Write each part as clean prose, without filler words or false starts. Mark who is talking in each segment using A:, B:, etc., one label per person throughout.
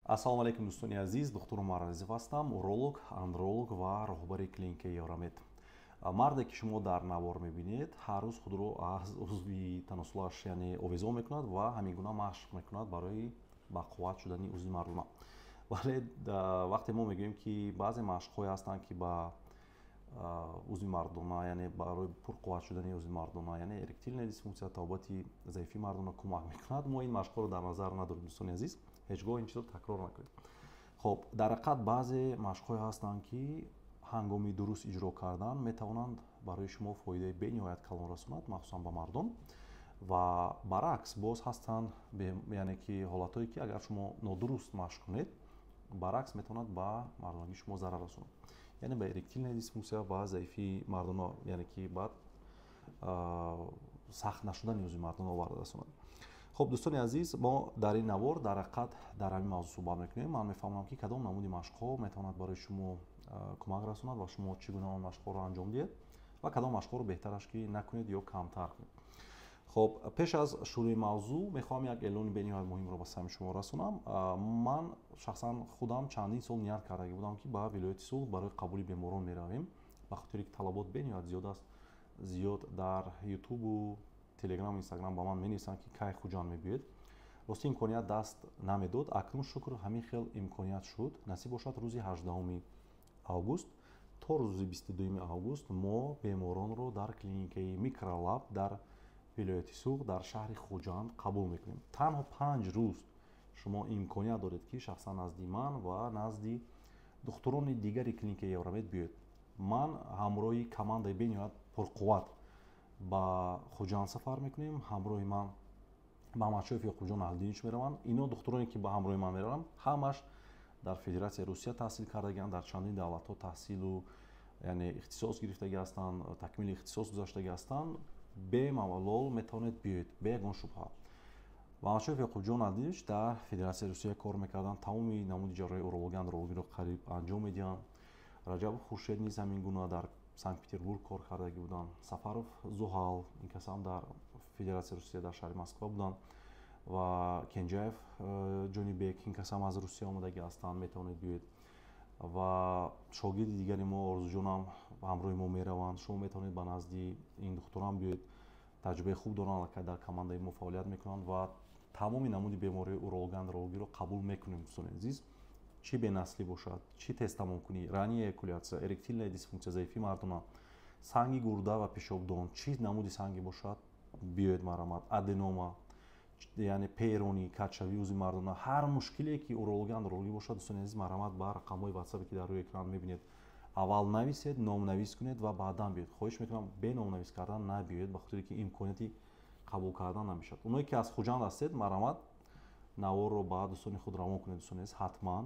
A: Ассалому алайкум, дӯстони азиз. Духтур Умар Азизов ҳастам, уролог, андролог ва роҳбари клиникаи Евромед. Марде, ки шумо дар навор мебинед, ҳар рӯз худро аз узви таносулаш, яъне, овезон мекунад ва ҳамин гуна машқ мекунад барои ба қувват шудани узви мардона. Вале вақте мо мегӯем, ки баъзе машқҳое ҳастанд, ки ба узви мардона, яъне барои пурқувват шудани узви мардона, яъне эректильная дисфунксия, табобати заифии мардона кӯмак мекунад, мо ин машқҳоро дар назар надорем. Дӯстони азиз, ҳеҷ гоҳ ин чизро такрор накунед. Хоб, дар ҳақиқат баъзе машқҳое ҳастанд, ки ҳангоми дуруст иҷро кардан метавонанд барои шумо фоидаи бениҳоят калон расонад, махсусан ба мардон. Ва баръакс боз ҳастанд, яъне ки ҳолатҳое, ки агар шумо нодуруст машқ кунед, баръакс метавонад ба мардонагии шумо зарар расонад, яъне ба эректильная дисфунксия ва заифии мардона, яъне ки баъд сахт нашудани узви мардона оварда расонад. Хуб, дӯстони азиз, мо дар ин навор дар ҳақиқат дар ҳамин мавзӯъ суҳбат мекунем. Ман мефаҳмам, ки кадом намуди машқҳо метавонад барои шумо кӯмак расонад ва шумо чӣ гуна он машқҳоро анҷом диҳед ва кадом машқҳоро беҳтараш, ки накунед ё камтар кунед. Хоб, пеш аз шурӯи мавзӯъ мехоҳам як эълони бениҳоят муҳимро ба самъи шумо расонам. Ман шахсан худам чандин сол ният кардагӣ будам, ки ба вилояти Суғд барои қабули беморон меравем, ба хотире ки талабот бениҳоят зиёд аст. Зиёд дар Ютубу Телеграм, Инстаграм ба ман менависанд, ки кай Хуҷанд мебиёед. Рости, имконият даст намедод. Акнун, шукр, ҳамин хел имконият шуд. Насиб бошад, рӯзи 18 август то рӯзи 22 август мо беморонро дар клиникаи Микролаб дар вилояти Суғд, дар шаҳри Хуҷанд қабул мекунем. Танҳо 5 рӯз шумо имконият доред, ки шахсан назди ман ва назди духтурони дигари клиникаи Евромед биёед. Ман ҳамроҳи командаи бениҳоят пурқувват ба Хуҷанд сафар мекунем. Ҳамроҳи ман Маҳмадшоев Ёқубҷон Аҳлидинович мераванд. Ино духтуроне, ки ба ҳамроҳи ман мераванд, ҳамаш дар Федератсияи Русия таҳсил кардагианд, дар чандин давлатҳо таҳсилу, яъне ихтисос гирифтагӣ ҳастанд, такмили ихтисос гузаштагӣ ҳастанд. Бемалол метавонед биёед, бе ягон шубҳа. Маҳмадшоев Ёқубҷон Аҳлидинович дар Федератсияи Русия кор мекарданд, тамоми намуди ҷарроҳии урология, андрологиро қариб анҷом медиҳанд. Раҷабов Хуршед низ ҳамин гуна дар Санкт Петербург кор кардагӣ буданд. Сафаров Зуҳал, ин кас ҳам дар Федератсияи Русия, дар шаҳри Москва буданд. Ва Кенҷаев Ҷонибек, ин кас ҳам аз Русия омадагӣ ҳастанд, метавонед биёед. Ва шогирди дигари мо Орзуҷонам ҳамроҳи мо мераванд. Шумо метавонед ба назди ин духтурам биёед, таҷрибаи хуб доранд, аллакай дар командаи мо фаъолият мекунанд ва тамоми намуди бемории урология, андрологиро қабул мекунем. Дӯстони азиз, чӣ бенаслӣ бошад, чӣ тезтамомкунӣ, ранняя эякуляция, эректильная дисфунксия, заифии мардона, санги гурда ва пешобдон, чӣ намуди санге бошад, биёед, марҳамат. Аденома, яъне Пейрони, кадшавии узви мардона, ҳар мушкиле, ки урология, андрологӣ бошад, дӯстони азиз, марҳамат, ба рақамҳои Ватсапе, ки дар рӯи экран мебинед, аввал нависед, номнавис кунед ва баъдан биёед. Хоҳиш мекунам, бе номнавис кардан набиёед, ба хотире ки имконияти қабул кардан намешавад. Оное, ки аз Хуҷанд ҳастед, марҳамат, наворро ба дӯстони худ равон кунед. Дӯстони азиз, ҳатман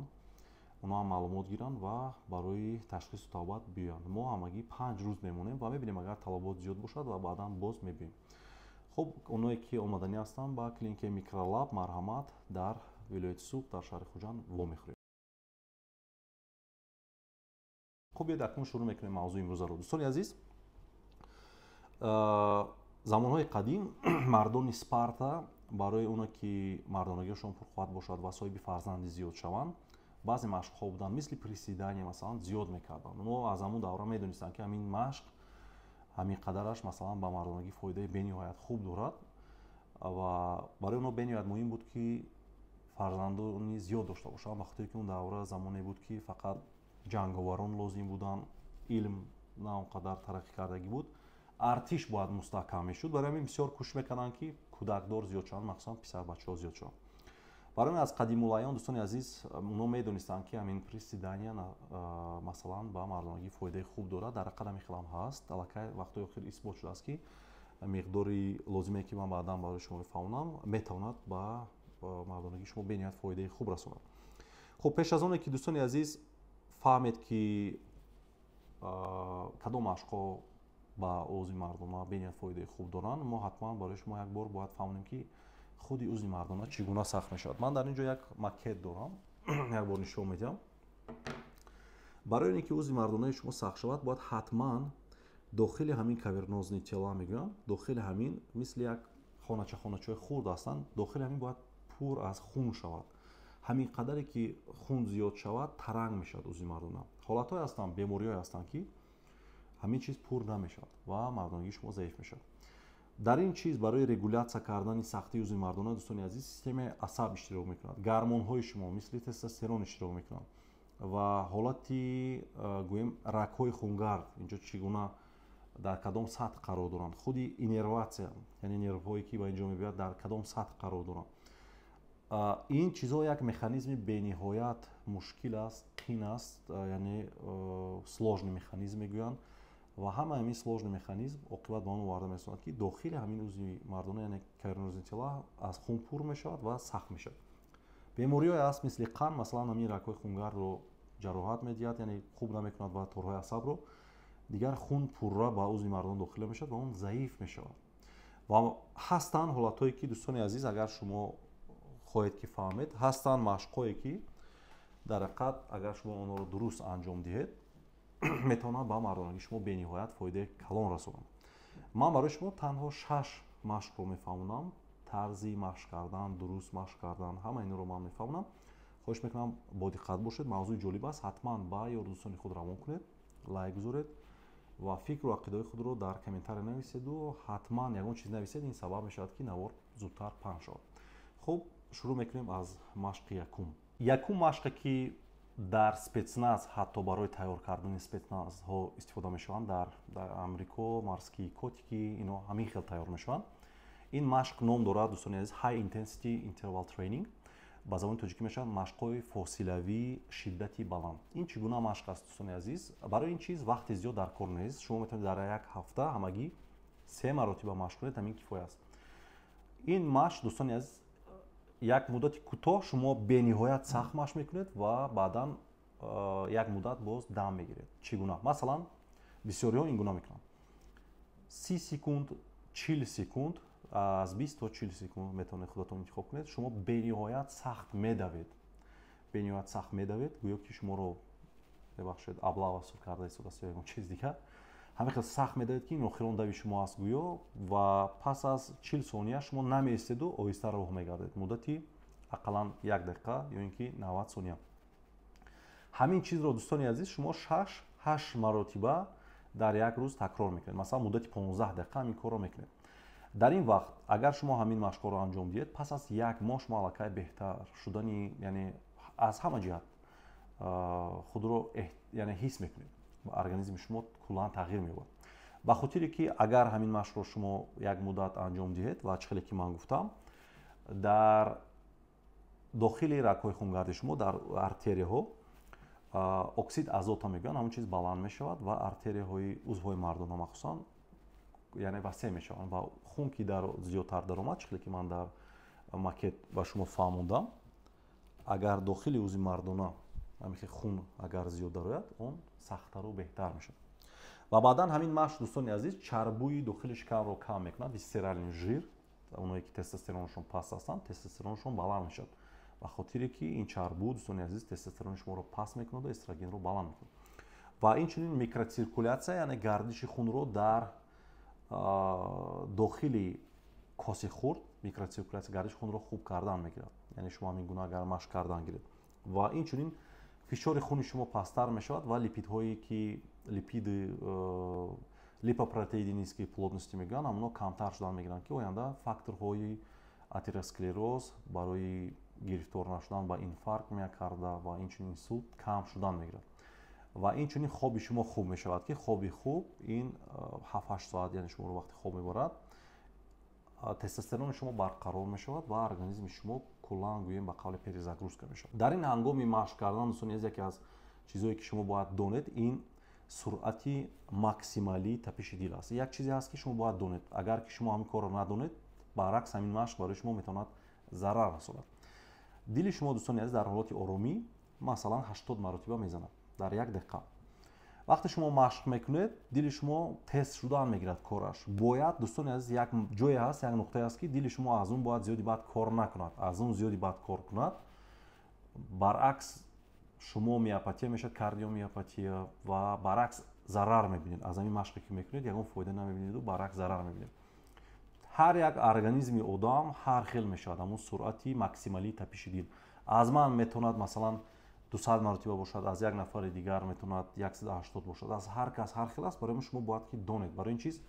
A: онҳо ҳам маълумот гиранд ва барои ташхису табобат биёянд. Мо ҳамагӣ 5 рӯз мемонем ва мебинем, агар талабот зиёд бошад ва баъдан боз мебиёем. Хуб, оное, ки омаданӣ ҳастанд ба клиникаи Микролаб, марҳамат, дар вилояти Суғд, дар шаҳри Хуҷанд вомехӯрем. Хуб, биёед, акнун шурӯъ мекунем мавзӯи имрӯзаро. Дӯстони азиз, замонҳои қадим мардони Спарта барои оне ки мардонагиашон пурқувват бошад ва соҳиби фарзанди зиёд шаванд, баъзе машқҳо буданд, мисли приседания, масалан, зиёд мекарданд. Онҳо аз ҳамун давра медонистанд, ки ҳамин машқ ҳамин қадараш, масалан, ба мардонагӣ фоидаи бениҳоят хуб дорад. Ва барои онҳо бениҳоят муҳим буд, ки фарзандони зиёд дошта бошанд, ба хотире ки он давра замоне буд, ки фақат ҷанговарон лозим буданд, илм на он қадар тараққӣ кардагӣ буд, артиш бояд мустаҳкам мешуд. Барои ҳамин бисёр кӯшиш мекарданд, ки кӯдакдор зиёд шаванд, махсусан писарбачаҳо зиёд шаванд. Барои аз қадимулайём, дӯстони азиз, онҳо медонистанд, ки ҳамин приседания, масалан, ба мардонагӣ фоидаи хуб дорад. Дар ҳақиқат ҳамин хелам ҳаст. Аллакай вақтҳои охир исбот шудааст, ки миқдори лозиме, ки ман баъдан барои шумо мефаҳмонам, метавонад ба мардонагии шумо бениҳоят фоидаи хуб расонад. Хуб, пеш аз оне ки, дӯстони азиз, фаҳмед, ки кадом машқҳо ба узви мардона бениҳоят фоидаи хуб доранд, мо ҳатман барои шумо як бор бояд фаҳмонем, ки худи узви мардона чӣ гуна сахт мешавад. Ман дар ин ҷо як макет дорам, як бор нишон медиҳам. Барои оне ки узви мардонаи шумо сахт шавад, бояд ҳатман дохили ҳамин кавернозные тела мегӯям, дохили ҳамин мисли як хонача, хоначаҳои хурд ҳастанд, дохили ҳамин бояд пур аз хун шавад. Ҳамин қадаре ки хун зиёд шавад, таранг мешавад узви мардона. Ҳолатҳое ҳастанд, бемориҳое ҳастанд, ки ҳамин чиз пур намешавад ва мардонагии шумо заиф мешавад. Дар ин чиз барои регулятсия кардани сахтии узви мардона, дӯстони азиз, системаи асаб иштирок мекунад, гормонҳои шумо мисли тестостерон иштирок мекунанд ва ҳолати, гӯем, рагҳои хунгард инҷо чӣ гуна, дар кадом сатҳ қарор доранд, худи иннерватсия, яъне нервҳое ки ба инҷо мебиёяд, дар кадом сатҳ қарор доранд. Ин чизҳо як механизми бениҳоят мушкил аст, қин аст, яъне сложный механизм мегӯянд. Ва ҳама ҳамин сложный механизм оқибат ба он оварда мерасонад, ки дохили ҳамин узви мардона, яъне кавернозные тела, аз хун пур мешавад ва сахт мешавад. Бемориҳое аст, мисли қанд, масалан, ҳамин рагҳои хунгардро ҷароҳат медиҳад, яъне хуб намекунад ва торҳои асабро. Дигар хун пурра ба узви мардона дохил мешавад ва он заиф мешавад. Ва ҳастанд ҳолатҳое ки, дӯстони азиз, агар шумо хоҳед ки фаҳмед, ҳастанд машқҳое ки дар ҳақиқат, агар шумо онҳоро дуруст анҷом диҳед, метавонанд ба мардонагии шумо бениҳоят фоидаи калон расонанд. Ман барои шумо танҳо шаш машқро мефаҳмонам. Тарзи машқ кардан, дуруст машқ кардан, ҳама инро ман мефаҳмонам. Хоҳиш мекунам, бодиққат бошед, мавзӯи ҷолиб аст. Ҳатман ба ёру дӯстони худ равон кунед, лайк гузоред ва фикру ақидаҳои худро дар комментария нависеду ҳатман ягон чиз нависед. Ин сабаб мешавад, ки навор зудтар паҳн шавад. Хуб, шурӯъ мекунем аз машқи якум. Якум машқе ки дар спецназ, ҳатто барои тайёр кардани спецназҳо истифода мешаванд, дар Амрико морские котики, ино ҳамин хел тайёр мешаванд. Ин машқ ном дорад, дӯстони азиз, high intensity interval training, ба забони тоҷикӣ мешавад машқҳои фосилавии шиддати баланд. Ин чӣ гуна машқ аст, дӯстони азиз? Барои ин чиз вақти зиёд дар кор нест. Шумо метавонед дар як ҳафта ҳамагӣ се маротиба машқ кунед, ҳамин кифоя аст. Ин машқ, дӯстони азиз, як муддати кӯтоҳ шумо бениҳоят сахт машқ мекунед ва баъдан як муддат боз дам мегиред. Чӣ гуна? Масалан, бисёриҳо ин гуна мекунанд: 30 секунд, 40 секунд, аз 20 то 40 секунд метавонед худатон интихоб кунед, шумо бениҳоят сахт медавед, бениҳоят сахт медавед, гӯё ки шуморо, бебахшед, облава сур карда истодааст ё ягон чиз дигар. Ҳамин хел сахт медавед, ки ин охирон дави шумо аст гӯё. Ва пас аз 40 сония шумо намеистеду оҳиста роҳ мегардед муддати ақаллан як дақиқа ё ин ки 90 сония. Ҳамин чизро, дӯстони азиз, шумо шаш ҳашт маротиба дар як рӯз такрор мекунед. Масалан, муддати 15 дақиқа ҳамин корро мекунед. Дар ин вақт, агар шумо ҳамин машқҳоро анҷом диҳед, пас аз як моҳ шумо аллакай беҳтар шудани, яъне аз ҳама ҷиҳат худро, яъне ҳис мекунед, организми шумо куллан тағйир меёбад. Ба хотире ки агар ҳамин машқро шумо як муддат анҷом диҳед ва чӣ хеле ки ман гуфтам, дар дохили рагҳои хунгарди шумо, дар артерияҳо оксид азота мегӯянд, ҳамон чиз баланд мешавад ва артерияҳои узвҳои мардона махсусан, яъне васеъ мешаванд. Ва хун ки дар зиёдтар даромад, чӣ хеле ки ман дар макет ба шумо фаҳмондам, агар дохили узви мардона ҳамин хун агар зиёд дарояд, он сахттару беҳтар мешавад. Ва баъдан ҳамин машқ, дӯстони азиз, чарбуи дохили шикамро кам мекунад, висцеральный жир. Оное ки тестостероншон паст ҳастанд, тестостероншон баланд мешавад, ба хотире ки ин чарбу, дӯстони азиз, тестостерони шуморо паст мекунад ва эстрогенро баланд мекунад. Ва инчунин микроциркулятсия, яъне гардиши хунро дар дохили коси хурд, микроциркулятсия, гардиши хунро хуб кардан мегирад, яъне шумо ҳамин гуна агар машқ кардан гиред. Ва инчунин фишори хуни шумо пасттар мешавад ва липидҳое ки липиды, липопротеиды низкой плотности мегӯянд, ҳамоно камтар шудан мегиранд, ки оянда факторҳои атеросклероз, барои гирифтор нашудан ба инфаркт миокарда ва инчунин инсулт кам шудан мегирад. Ва инчунин хоби шумо хуб мешавад, ки хоби хуб ин 7-8 соат, яъне шуморо вақти хоб мебарад, тестостерони шумо барқарор мешавад ва организми шумо куллан, гӯем, ба қавли перезагрузка мешавад. Дар ин ҳангоми машқ кардан, дӯстони азиз, яке аз чизҳое ки шумо бояд донед, ин суръати максималии тапиши дил аст. Як чизе ҳаст, ки шумо бояд донед. Агар ки шумо ҳамин корро надонед, баръакс, ҳамин машқ барои шумо метавонад зарар расонад. Дили шумо, дӯстони азиз, дар ҳолати оромӣ, масалан, 80 маротиба мезанад дар як дақиқа. Вақте шумо машқ мекунед, дили шумо тез шудан мегирад кораш. Бояд, дӯстони азиз, як ҷое ҳаст, як нуқтае ҳаст, ки дили шумо аз он бояд зиёди баъд кор накунад. Аз он зиёди баъд кор кунад, баръакс, шумо миопатия мешавад, кардиомиопатия, ва баръакс зарар мебинед. Аз ҳамин машқе ки мекунед, ягон фоида намебинеду баръакс зарар мебинед. Ҳар як организми одам ҳар хел мешавад ҳамун суръати максималии тапиши дил. Аз ман метавонад, масалан, 200 маротиба бошад, аз як нафари дигар метавонад 180 бошад. Аз ҳар кас ҳар хел аст. Барои шумо бояд ки донед. Барои ин чиз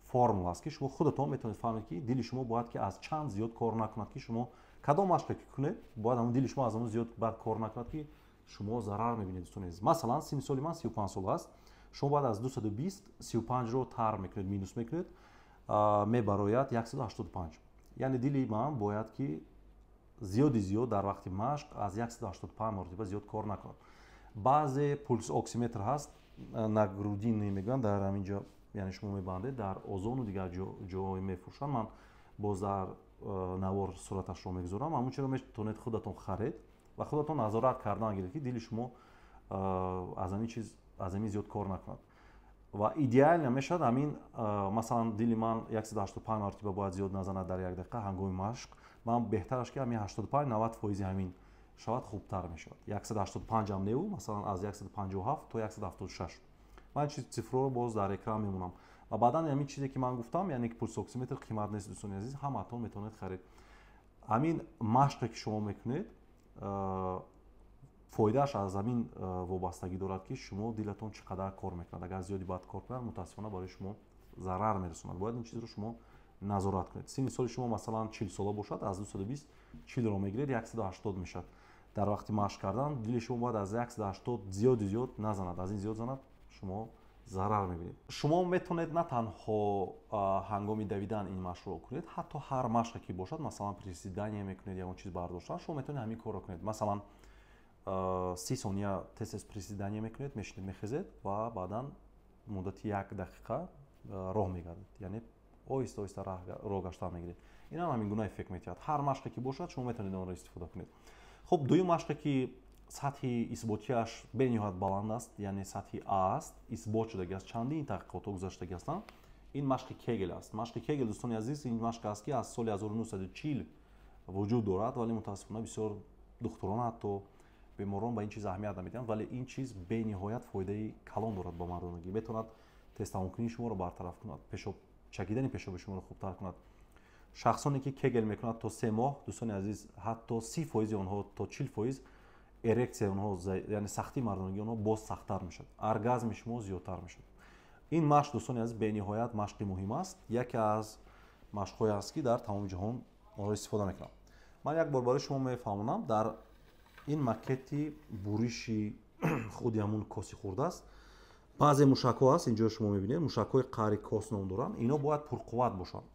A: формула аст, ки шумо худатон метавонед фаҳмед, ки дили шумо бояд ки аз чанд зиёд кор накунад, ки шумо кадом машқе ки кунед, бояд ҳамун дили шумо аз ҳамун зиёд баъд кор накунад, ки шумо зарар мебинед, дӯстони азиз. Масалан, синни соли ман 35 сола аст. Шумо бояд аз 220 35-ро тар мекунед, минус мекунед, мебарояд 185. Яъне дили ман бояд ки зиёди зиёд дар вақти машқ аз 185 маротиба зиёд кор накунад. Баъзе пулсоксиметр ҳаст, нагрудинный мегӯянд, дар ҳамин ҷо, яъне шумо мебандед, дар Озону дигар ҷоҳое мефурӯшанд. Ман боз дар навор сураташро мегузорам. Ҳамун чиро метавонед худатон харед ва худатон назорат кардан гиред, ки дили шумо аз ҳамин чиз, аз ҳамин зиёд кор накунад. Ва идеально мешавад ҳамин, масалан, дили ман 185 маротиба бояд зиёд назанад дар як дақиқа ҳангоми машқ. Ман беҳтараш ки ҳамин 85-90 фоизи ҳамин шавад, хубтар мешавад. 185 ҳам неву, масалан, аз 157 то 176. Ман чиз цифрҳоро боз дар экран мемонам. Ва баъдан ҳамин чизе ки ман гуфтам, яъне ки пулсоксиметр қимат нест, дӯстони азиз, ҳамаатон метавонед харид. Ҳамин машқе ки шумо мекунед, фоидааш аз ҳамин вобастагӣ дорад, ки шумо дилатон чӣ қадар кор мекунад. Агар зиёди бад кор кунад, мутаассифона, барои шумо зарар мерасонад. Бояд ин чизро шумо назорат кунед. Синни соли шумо, масалан, 40 сола бошад, аз 220 40-ро мегиред, 180 мешавад. Дар вақти машқ кардан дили шумо бояд аз 180 зиёди зиёд назанад. Аз ин зиёд занад, шумо зарар мебинед. Шумо метавонед на танҳо ҳангоми давидан ин машқро кунед, ҳатто ҳар машқе ки бошад, масалан, приседание мекунед, ягон чиз бардоштан, шумо метавонед ҳамин корро кунед. Масалан, 30 сония тез-тез приседание мекунед, мешинед, мехезед ва баъдан муддати як дақиқа роҳ мегардед, яъне оҳиста оҳиста роҳ гаштан мегиред. Инам ҳамин гуна эффект метиҳад. Ҳар машқе ки бошад, шумо метавонед онро истифода кунед. Хуб, дуюм машқе ки сатҳи исботияш бениҳоят баланд аст, яъне сатҳи А аст, исбот шудагӣ аст, чандин таҳқиқотҳо гузаштагӣ ҳастанд, ин машқи Кегел аст. Машқи Кегел, дӯстони азиз, ин машқ аст, ки аз соли 1940 вуҷуд дорад, вале мутаассифона бисёр духтурон, ҳатто беморон ба ин чиз аҳамият намедиҳанд. Вале ин чиз бениҳоят фоидаи калон дорад ба мардонагӣ. Метавонад тезтамомкунии шуморо бартараф кунад, пешоб, чакидани пешоби шуморо хубтар кунад. Шахсоне ки Кегел мекунад то 3 моҳ, дӯстони азиз, ҳатто 30 фоизи онҳо то 40 фоиз эрексияи онҳо, яъне сахтии мардонагии онҳо боз сахттар мешавад, оргазми шумо зиёдтар мешавад. Ин машқ, дӯстони азиз, бениҳоят машқи муҳим аст, яке аз машқҳое аст, ки дар тамоми ҷаҳон онро истифода мекунам. Ман як бор барои шумо мефаҳмонам. Дар ин макети буриши худи ҳамун коси хурдааст. Баъзе мушакҳо ҳаст, инҷо шумо мебинед, мушакҳои қаъри кос ном доранд. Ино бояд пурқувват бошанд,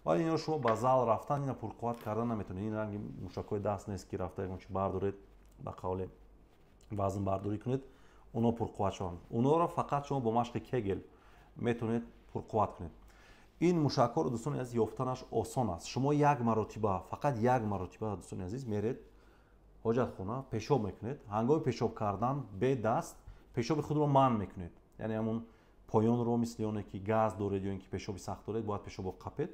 A: вале ино шумо ба зал рафтан ина пурқувват кардан наметавонед. Ин ранги мушакҳои даст нест, ки рафта ягон чи бардоред, ба қавле вазн бардорӣ кунед, оно пурқувват шаванд. Онҳоро фақат шумо бо машқи Кегел метавонед пурқувват кунед. Ин мушакҳоро, дӯстони азиз, ёфтанаш осон аст. Шумо як маротиба, фақат як маротиба, дӯстони азиз, меред ҳоҷатхона, пешоб мекунед. Ҳангоми пешоб кардан бе даст пешоби худро манъ мекунед, яъне ҳамун поёнро, мисли оне ки газ доред ё ин ки пешоби сахт доред, бояд пешобро қапед.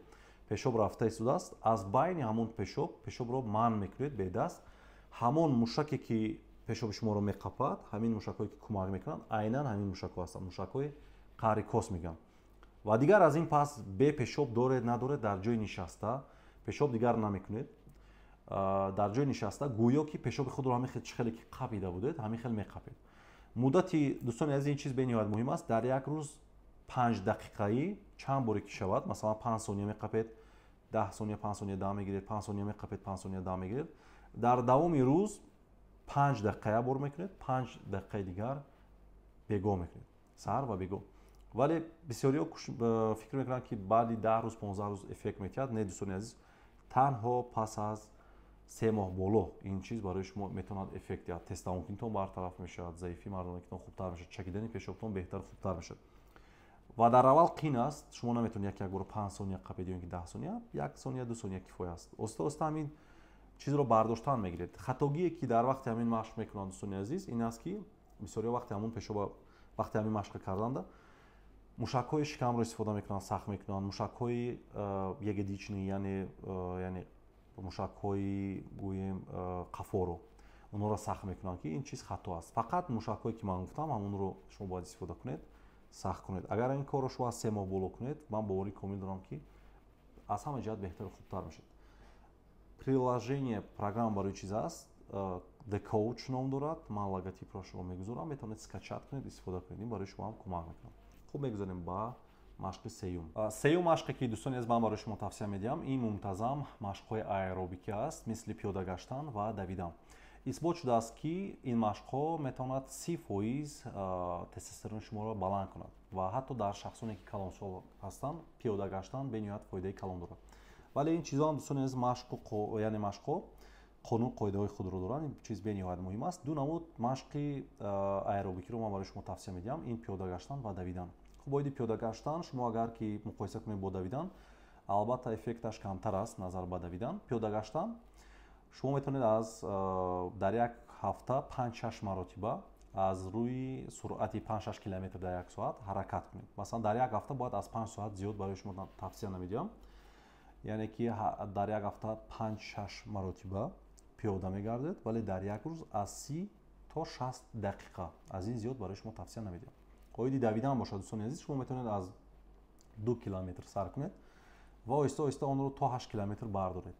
A: Пешоб рафта истодааст, аз байни ҳамун пешоб пешобро манъ мекунед бе даст. Ҳамон мушаке ки пешоби шуморо меқапад, ҳамин мушакҳое ки кӯмак мекунанд, айнан ҳамин мушакҳо ҳастанд, мушакҳои қаъри кос мегӯянд. Ва дигар аз ин пас бе пешоб доред, надоред, дар ҷои нишаста пешоб дигар намекунед. Дар ҷои нишаста гӯё ки пешоби худро ҳамин хел, чӣ хеле ки қапида будед, ҳамин хел меқапед. Муддати, дӯстони азиз, ин чиз бениҳоят муҳим аст, дар як рӯз 5 дақиқаӣ чанд боре ки шавад. Масалан, 5 сония меқапед, 10 сония, 5 сония дам мегиред, 5 сония меқапед, 5 сония дам мегиред. Дар давоми рӯз 5 дақиқа як бор мекунед, 5 дақиқаи дигар бегоҳ мекунед, саҳар ва бегоҳ. Вале бисёриҳо фикр мекунанд, ки баъди 10 рӯз, 15 рӯз эффект метиҳад. Не, дӯстони азиз, танҳо пас аз 3 моҳ боло ин чиз барои шумо метавонад эффект диҳад. Тезтамомкунитон бартараф мешавад, заифии мардонагитон хубтар мешавад, чакидани пешобтон беҳтару хубтар мешавад. Ва дар аввал қин аст, шумо наметавонед як як бор 5 сония қапед ё ин ки 10 сония, як сония, 2 сония кифоя аст. Оста оста ҳамин чизро бардоштан мегиред. Хатогие ки дар вақти ҳамин машқ мекунанд, дӯстони азиз, ин аст, ки бисёриҳо вақти ҳамун пешоба, вақти ҳамин машқа карданда мушакҳои шикамро истифода мекунанд, сахт мекунанд, мушакҳои ягодичный, яъне мушакҳои, гӯем, қафоро, онҳоро сахт мекунанд, ки ин чиз хато аст. Фақат мушакҳое ки ман гуфтам, ҳамонро шумо бояд истифода кунед, сахт кунед. Агар ин корро шумо аз 3 моҳ боло кунед, ман боварии комил дорам, ки Аз ҳама ҷиҳат беҳтару хубтар мешавад. Приложение, программа барои чиз аст, The Coach ном дорад. Ман логотипро шумо мегузорам, метавонед скачать кунед, истифода кунед, ин барои шумо ҳам кӯмак мекунад. Хуб, мегузарем ба машқи сеюм. Сеюм машқе, ки, дӯстони азиз, ман барои шумо тавсия медиҳам, ин мунтазам машқҳои аэробикӣ аст, мисли пиёда гаштан ва давидан. Исбот шудааст, ки ин машқҳо метавонад 30% тестостерони шуморо баланд кунад ва ҳатто дар шахсоне, ки калонсол ҳастанд, пиёда гаштан бениҳоят фоидаи калон дорад. Вале ин чизҳо ҳам, дӯстони азиз, машқу, яъне машқҳо қонун, қоидаҳои худро доранд. Ин чиз бениҳоят муҳим аст. Ду намуд машқи аэробикиро ман барои шумо тавсия медиҳам: ин пиёда гаштан ва давидан. Хуб, оиди пиёда гаштан, шумо агар ки муқоиса кунед бо давидан, албатта, эффекташ камтар аст назар ба давидан. Пиёда гаштан шумо метавонед аз дар як ҳафта 5-6 маротиба аз рӯи суръати 5-6 километр дар як соат ҳаракат кунед. Масалан, дар як ҳафта бояд аз 5 соат зиёд барои шумо тавсия намедиҳам, яъне ки дар як ҳафта 5-6 маротиба пиёда мегардед, вале дар як рӯз аз 30 то 60 дақиқа, аз ин зиёд барои шумо тавсия намедиҳам. Оиди давидан бошад, дӯстони азиз, шумо метавонед аз 2 километр сар кунед ва оҳиста оҳиста онро то 8 километр бардоред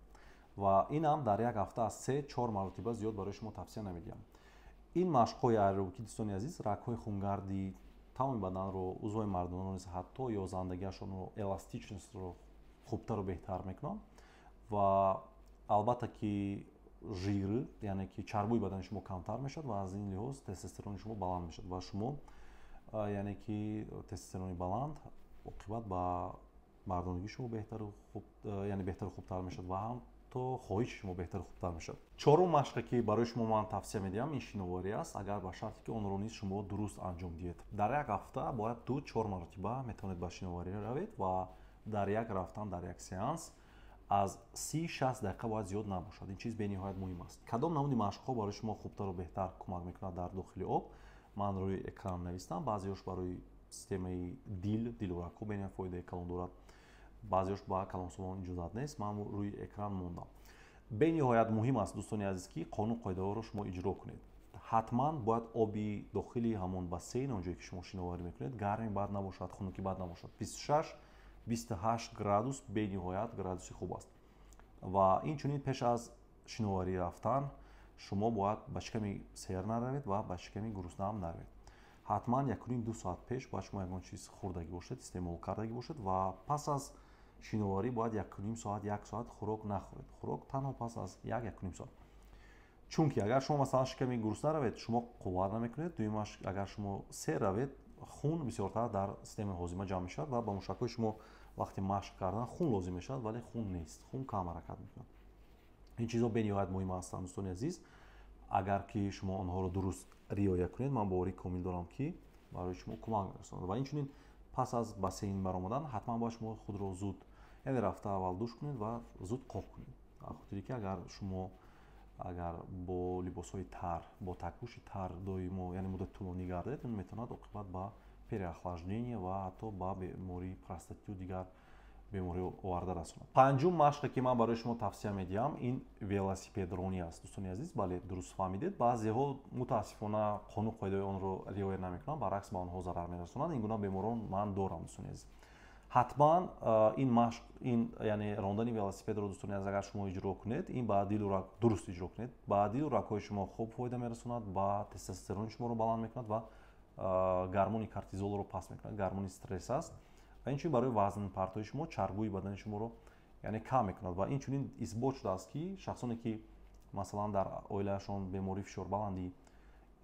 A: ва инам дар як ҳафта аз 3-4 маротиба зиёд барои шумо тавсия намедиҳам. Ин машқҳои аэробикӣ, дӯстони азиз, рагҳои хунгарди тамоми баданро, узвҳои мардонаро низ, ҳатто ёзандагиашонро, эластичностро хубтару беҳтар мекунанд ва албатта ки жир, яъне ки чарбӯи бадани шумо камтар мешавад ва аз ин лиҳоз тестостерони шумо баланд мешавад ва шумо, яъне ки тестостерони баланд оқибат ба мардонагии шумо беҳтару хуб, яъне беҳтару хубтар мешавад ва ҳам то хоҳиши шумо беҳтару хубтар мешавад. Чорум машқе, ки барои шумо ман тавсия медиҳам, ин шиноварӣ аст, агар ба шарте ки онро низ шумо дуруст анҷом диҳед. Дар як ҳафта бояд 2-4 маротиба метавонед ба шиноварӣ равед ва дар як рафтан, дар як сеанс аз 30-60 дақиқа бояд зиёд набошад. Ин чиз бениҳоят муҳим аст. Кадом намуди машқҳо барои шумо хубтару беҳтар кӯмак мекунад дар дохили об, ман рӯи экран навистам. Баъзеҳош барои системаи дил, дилу рагҳо бениҳоят фоидаи калон дорад, баъзеҳош ба калонсолон иҷозат нест, ман рӯи экран мондам. Бениҳоят муҳим аст, дӯстони азиз, ки қонун, қоидаҳоро шумо иҷро кунед. Ҳатман бояд оби дохили ҳамон бассейн, он ҷое ки шумо шиноварӣ мекунед, гарми бад набошад, хунукӣ бад набошад. 26-28 градус бениҳоят градуси хуб аст. Ва инчунин пеш аз шиноварӣ рафтан шумо бояд ба шиками сер наравед ва ба шиками гуруснаам наравед. Ҳатман 1,5-2 соат пеш бояд шумо ягон чиз хӯрдагӣ бошед, истеъмол кардагӣ бошед ва пас аз шиноварӣ бояд 1,5 соат, як соат хӯрок нахӯред. Хӯрок танҳо пас аз 1-1,5 соат, чунки агар шумо, масалан, шиками гурусна равед, шумо қувват намекунед. Дуюмаш, агар шумо сер равед, хун бисёртар дар системаи ҳозима ҷамъ мешавад ва ба мушакҳои шумо вақти машқ кардан хун лозим мешавад, вале хун нест, хун кам ҳаракат мекунад. Ин чизҳо бениҳоят муҳим ҳастанд, дӯстони азиз. Агар ки шумо онҳоро дуруст риоя кунед, ман боварии комил дорам, ки барои шумо кӯмак мерасонад. Ва инчунин пас аз бассейн баромадан ҳатман бояд шумо худро зуд, яъне рафта аввал душ кунед ва зуд қоқ кунед, хотире ки агар шумо агар бо либосҳои тар, бо такпӯши тар доимо, яъне муддати тӯлонӣ гардед, ин метавонад оқибат ба переохлаждение ва ҳатто ба бемории простатиту дигар беморӣ оварда расонад. Панҷум машқе, ки ман барои шумо тавсия медиҳам, ин велосипедронӣ аст, дӯстони азиз. Бале, дуруст фаҳмидед. Баъзеҳо, мутаассифона, қонун, қоидаҳои онро риоя намекунанд, баръакс, ба онҳо зарар мерасонанд. Ин гуна беморон ман дорам, дӯстони азиз. Ҳатман ин машқ, ин яъне рондани велосипедро, дӯстони азиз, агар шумо иҷро кунед, ин ба дилу раг, дуруст иҷро кунед, ба дилу рагҳои шумо хуб фоида мерасонад, ба тестостерони шуморо баланд мекунад ва гармони кортизолро паст мекунад, гармони стресс аст, ва инчунин барои вазнпартои шумо, чарбӯи бадани шуморо, яъне, кам мекунад. Ва инчунин исбот шудааст, ки шахсоне, ки масалан дар оилаашон бемории фишорбаландӣ,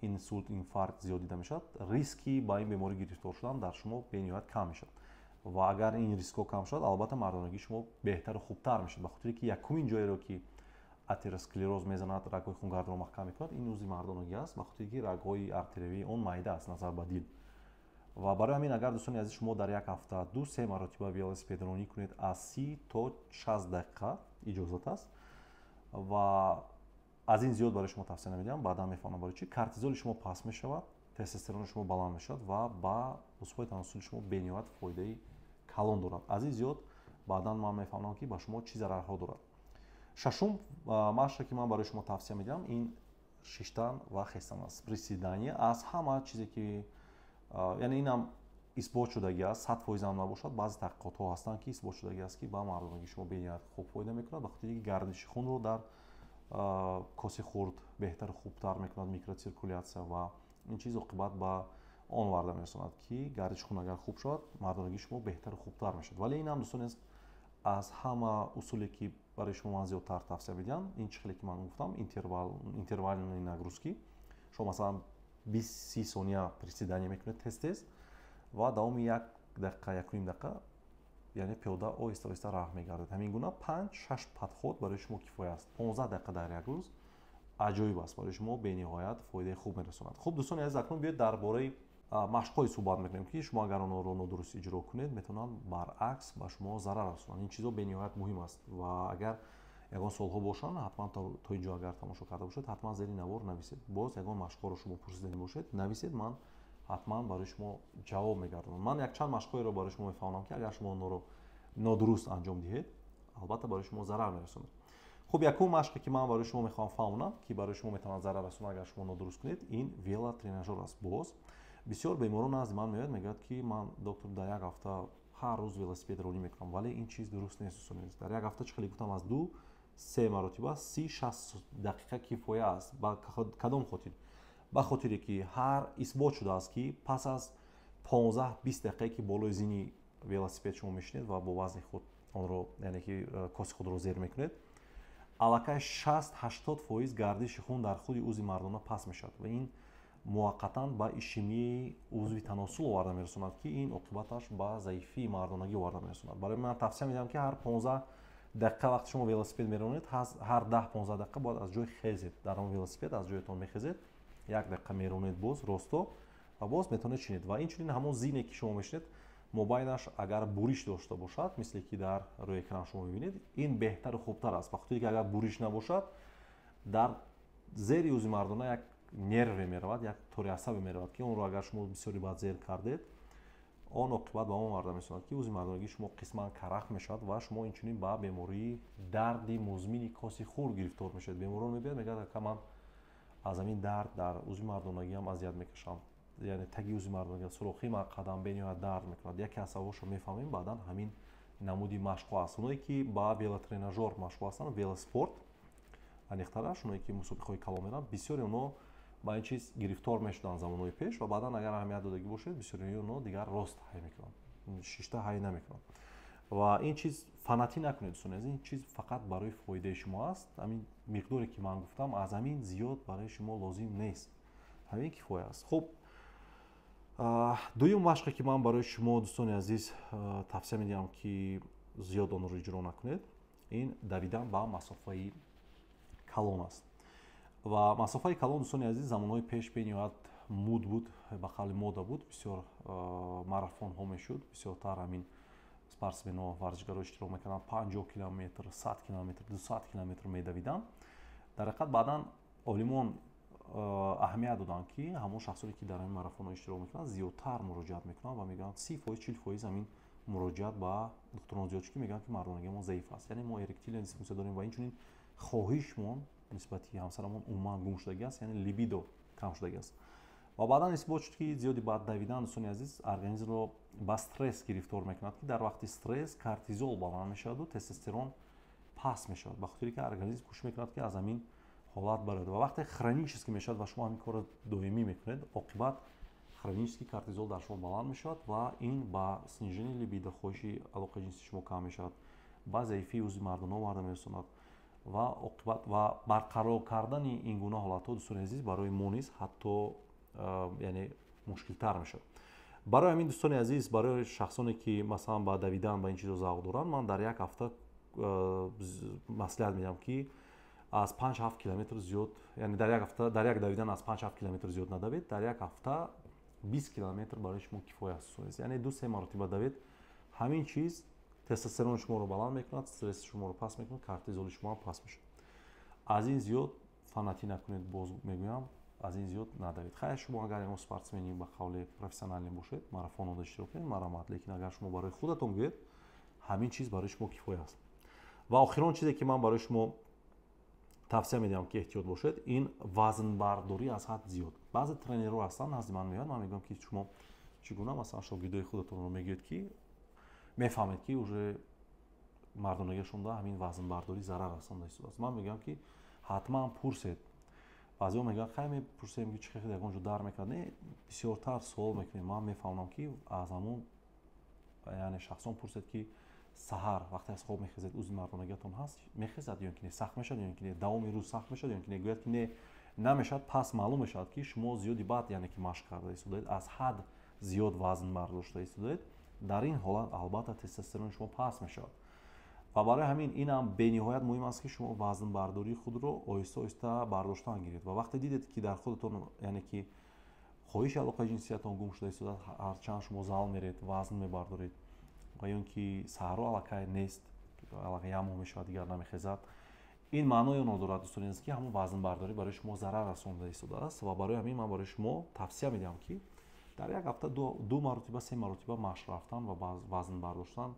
A: инсулт, инфаркт зиёд дида мешавад, риски ба ин беморӣ гирифтор шудан дар шумо бениҳоят кам мешавад. Ва агар ин рискҳо кам шавад, албатта, мардонагии шумо беҳтару хубтар мешавад, ба хотире ки якумин ҷоеро, ки атеросклероз мезанад, рагҳои хунгардро маҳкам мекунад, ин узви мардонагӣ аст, ба хотире ки рагҳои артериявии он майда аст назар ба дил. Ва барои ҳамин, агар, дӯстони азиз, шумо дар як ҳафта 2-3 маротиба велосипедронӣ кунед, аз 30 то 60 дақиқа иҷозат аст ва аз ин зиёд барои шумо тавсия намедиҳам, баъдан мефаҳмам барои чӣ, кортизоли шумо паст мешавад, тестостерони шумо баланд мешавад ва ба узвҳои таносули шумо бениҳоят фоидаи калон дорад. Аз ин зиёд баъдан ман мефаҳмам, ки ба шумо чӣ зарарҳо дорад. Шашум машқе, ки ман барои шумо тавсия медиҳам, ин шиштан ва хестан аст, приседание. Аз ҳама чизе ки, яъне, инам Исбот шудагӣ аст, 100% ҳам набошад, баъзе таҳқиқотҳо ҳастанд, ки исбот шудагӣ аст, ки ба мардонагии шумо бениҳоят хуб фоида мекунад, ба хотире ки гардиши хунро дар коси хурд беҳтару хубтар мекунад, микроциркулятсия, ва ин чиз оқибат ба он оварда мерасонад, ки гардиши хун агар хуб шавад, мардонагии шумо беҳтару хубтар мешавад. Вале ин ҳам, дӯстони, аз ҳама усуле, ки барои шумо ман зиёдтар тавсия медиҳам, ин чӣ хеле ки ман гуфтам, интервальные нагрузки. Шумо, масалан, 20-30 сония приседание мекунед тез тез ва давоми як дақиқа, 1,5 дақиқа, яъне пиёда оҳиста оҳиста раҳ мегардед. Ҳамин гуна панҷ шаш подход барои шумо кифоя аст. 15 дақиқа дар як рӯз аҷоиб аст, барои шумо бениҳоят фоидаи хуб мерасонад. Хуб, дӯстони азиз, акнун биёед дар бораи машқҳое суҳбат мекунем, ки шумо агар онҳоро нодуруст иҷро кунед, метавонанд баръакс ба шумо зарар расонанд. Ин чизо бениҳоят муҳим аст ва агар ягон суолҳо бошанд, ҳатман то ин ҷо агар тамошо карда бошед, ҳатман зери навор нависед. Боз ягон машқҳоро шумо пурсидани бошед, нависед, ман ҳатман барои шумо ҷавоб мегардонам. Ман якчанд машқҳоеро барои шумо мефаҳмонам, ки агар шумо онҳоро нодуруст анҷом диҳед, албатта барои шумо зарар мерасонад. Хуб, якум машқе, ки ман барои шумо мехоҳам фаҳмонам, ки барои шумо метавонад зарар расонад, агар шумо нодуруст кунед, ин велотренажёр аст. Боз бисёр беморон назди ман меояд, мегӯяд, ки ман, доктор, дар як ҳафта ҳар рӯз велосипед ронӣ мекунам. Вале ин чиз дуруст нест, дӯстони азиз. Дар як ҳафта, чӣ хеле гуфтам, аз 2-3 маротиба 30-60 дақиқа кифоя аст. Ба кадом хотир? Ба хотире ки ҳар исбот шудааст, ки пас аз 15-20 дақиқае, ки болои зини велосипед шумо мешинед ва бо вазни худ онро, яъне ки коси худро зер мекунед, аллакай 60-80% гардиши хун дар худи узви мардона паст мешавад ва ин муваққатан ба ишемияи узви таносул оварда мерасонад, ки ин оқибаташ ба заифии мардонагӣ оварда мерасонад. Барои ман тавсия медиҳам, ки ҳар 15 дақиқа, вақте шумо велосипед меронед, ҳар 10-15 дақиқа бояд аз ҷой хезед. Дар он велосипед аз ҷоятон мехезед, як дақиқа меронед боз росто ва боз метавонед шинед. Ва инчунин ҳамон зине, ки шумо мешинед, мобайнаш агар буриш дошта бошад, мисле ки дар рӯи экран шумо мебинед, ин беҳтару хубтар аст, ба хотире ки агар буриш набошад, дар зери узви мардона як нерве меравад, як тори асабе меравад, ки онро агар шумо бисёри баъд зер кардед, он оқибат ба он оварда мерасонад, ки узви мардонагии шумо қисман карахт мешавад ва шумо инчунин ба бемории дарди музмини коси хурд гирифтор мешавед. Беморон мебиёд, мегӯяд: «Ака, ман аз ҳамин дард дар узви мардонагиам азият мекашам, яъне таги узви мардонагӣ, сурохи мақадам бениҳоят дард мекунад». Яке аз сабабҳошро мефаҳмем баъдан, ҳамин намуди машқҳо аст. Оное ки ба велотренажёр машғул ҳастанд, велоспорт аниқтараш, оное ки мусобиқаҳои калон мераванд, бисёри онҳо ба ин чиз гирифтор мешуданд замонҳои пеш ва баъдан, агар аҳамият додагӣ бошед, бисёрии онҳо дигар рост ҳай мекунанд, шишта ҳай намекунанд. Ва ин чиз фанатӣ накунед, дӯстони азиз, ин чиз фақат барои фоидаи шумо аст. Ҳамин миқдоре, ки ман гуфтам, аз ҳамин зиёд барои шумо лозим нест, ҳамин кифоя аст. Хуб, дуюм машқе, ки ман барои шумо, дӯстони азиз, тавсия медиҳам, ки зиёд онро иҷро накунед, ин давидан ба масофаи калон аст. Ва масофаи калон, дӯстони азиз, замонҳои пеш бениҳоят муд буд, ба қавли мода буд, бисёр марафонҳо мешуд, бисёртар ҳамин спортсменҳо, варзишгаро иштирок мекарданд, 50 километр, 100 километр, 200 километр медавиданд. Дар ҳақиқат, баъдан олимон аҳамият доданд, ки ҳамон шахсоне, ки дар ҳамин марафонҳо иштирок мекунанд, зиёдтар муроҷиат мекунанд ва мегӯянд, 30%, 40% ҳамин муроҷиат ба духтурон зиёд шуд, ки мегӯянд, ки мардонагии мо заиф аст, яъне мо эректильная дисфунксия дорем ва инчунин хоҳишмон нисбати ҳамсарамон умуман гум шудагӣ аст, яъне либидо кам шудагӣ аст. Ва баъдан исбот шуд, ки зиёди бад давидан, дӯстони азиз, организмро ба стресс гирифтор мекунад, ки дар вақти стресс кортизол баланд мешаваду тестостерон паст мешавад, ба хотире ки организм кӯшиш мекунад, ки аз ҳамин ҳолат барояд. Ва вақте хронически мешавад ва шумо ҳамин корро доимӣ мекунед, оқибат хронически кортизол дар шумо баланд мешавад ва ин ба снижение либидо, хоҳиши алоқаи ҷинсии шумо кам мешавад, ба заифии узви мардона оварда мерасонад. Ва оқибат ва барқарор кардани ин гуна ҳолатҳо, дӯстони азиз, барои мо низ ҳатто, яъне, мушкилтар мешавад. Барои ҳамин, дӯстони азиз, барои шахсоне, ки, масалан, ба давидан, ба ин чизо завқ доранд, ман дар як ҳафта маслиҳат медиҳам, ки аз 5-7 километр зиёд, яъне дар як ҳафта дар як давидан аз 5-7 километр зиёд надавед. Дар як ҳафта 20 километр барои шумо кифоя аст, яъне 2-3 маротиба давед. Ҳамин чиз тестостерони шуморо баланд мекунад, стресси шуморо паст мекунад, кортизоли шумо ҳам паст мешавад. Аз ин зиёд фанатӣ накунед, боз мегӯям, аз ин зиёд надавед. Хайр, шумо агар ягон спортсмени, ба қавли профессионалӣ бошед, марафонҳода иштирок кунед, марамат, лекин агар шумо барои худатон гӯед, ҳамин чиз барои шумо кифоя аст. Ва охирон чизе, ки ман барои шумо тавсия медиҳам, ки эҳтиёт бошед, ин вазнбардорӣ аз ҳад зиёд. Баъзе тренерҳо ҳастанд, назди ман меоянд, ман мегӯям, ки шумо Чӣ гуна, масалан, шогирдои худатонро мегӯед, ки мефаҳмед, ки уже мардонагиашонда ҳамин вазнбардорӣ зарар расонда истодааст? Ман мегӯям, ки ҳатман пурсед. Баъзеҳо мегӯянд: «Хай, мепурсем, ки чӣ хел, ягон ҷо дар мекунад?» Не, бисёртар суол мекунем. Ман мефаҳмам, ки аз ҳамон, яъне, шахсон пурсед, ки саҳар вақте аз хоб мехезед, узви мардонагиатон ҳаст, мехезад ё ки не, сахт мешавад ё ки не, давоми рӯз сахт мешавад ё ки не. Гӯяд, ки не, намешавад, пас маълум мешавад, ки шумо зиёди бад, яъне ки машқ карда истодаед, аз ҳад зиёд вазн бардошта истодаед. Дар ин ҳолат, албатта, тестостерони шумо паст мешавад. Ва барои ҳамин инам бениҳоят муҳим аст, ки шумо вазнбардории худро оҳиста оҳиста бардоштан гиред. Ва вақте дидед, ки дар худатон, яъне ки, хоҳиши алоқаи ҷинсиятон гум шуда истодааст, ҳарчанд шумо зал меред, вазн мебардоред, ва ё ин ки саҳаро аллакай нест, аллакай як моҳ мешавад, дигар намехезад, ин маънои онро дорад, дӯстони азиз, ки ҳамон вазнбардорӣ барои шумо зарар расонда истодааст. Ва барои ҳамин ман барои шумо тавсия медиҳам, ки дар як ҳафта ду маротиба, се маротиба машқ рафтан ва вазн бардоштан,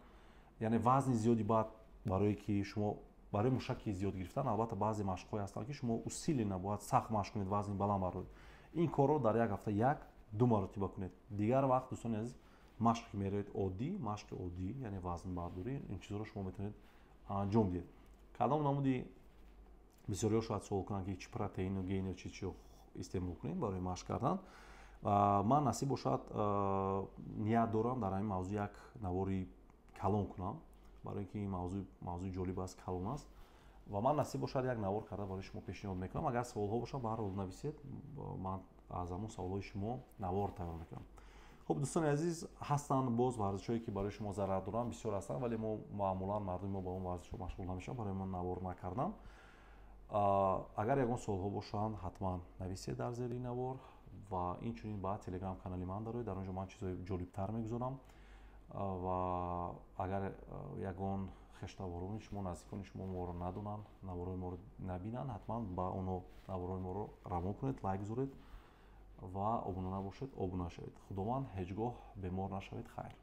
A: яъне вазни зиёди баъд, барое ки шумо барои мушаки зиёд гирифтан, албатта, баъзе машқҳое ҳастанд, ки шумо усиленно бояд сахт машқ кунед, вазни баланд бардоред. Ин корро дар як ҳафта як ду маротиба кунед. Дигар вақт, дӯстони азиз, машқе ки меравед, оддӣ, машқи оддӣ, яъне вазнбардорӣ, ин чизҳоро шумо метавонед анҷом диҳед. Кадом намуди, бисёриҳо шояд суол кунанд, ки чӣ протеину гейнер, чи чио истеъмол кунем барои машқ кардан. Ман, насиб бошад, ният дорам дар ҳамин мавзӯъ як навори калон кунам, барои ин ки ин мавзӯъ мавзӯи ҷолиб аст, калон аст. Ва ман, насиб бошад, як навор карда барои шумо пешниҳод мекунам. Агар саволҳо бошад, ба ҳар ҳол нависед, ман аз ҳамон саволҳои шумо навор тайёр мекунам. Хуб, дӯстони азиз, ҳастанд боз варзишҳое, ки барои шумо зарар доранд, бисёр ҳастанд, вале мо маъмулан, мардуми мо ба он варзишҳо машғул намешаванд, барои ман навор накардам. Агар ягон суолҳо бошанд, ҳатман нависед дар зери навор ва инчунин ба телеграм канали ман дароед. Дар он ҷо ман чизҳои ҷолибтар мегузорам. Ва агар ягон хештаворони шумо, наздикони шумо моро надонанд, наворҳои моро набинанд, ҳатман ба онҳо наворҳои моро равон кунед, лайк гузоред ва обуна набошед, обуна шавед. Худованд, ҳеҷ гоҳ бемор нашавед. Хайр.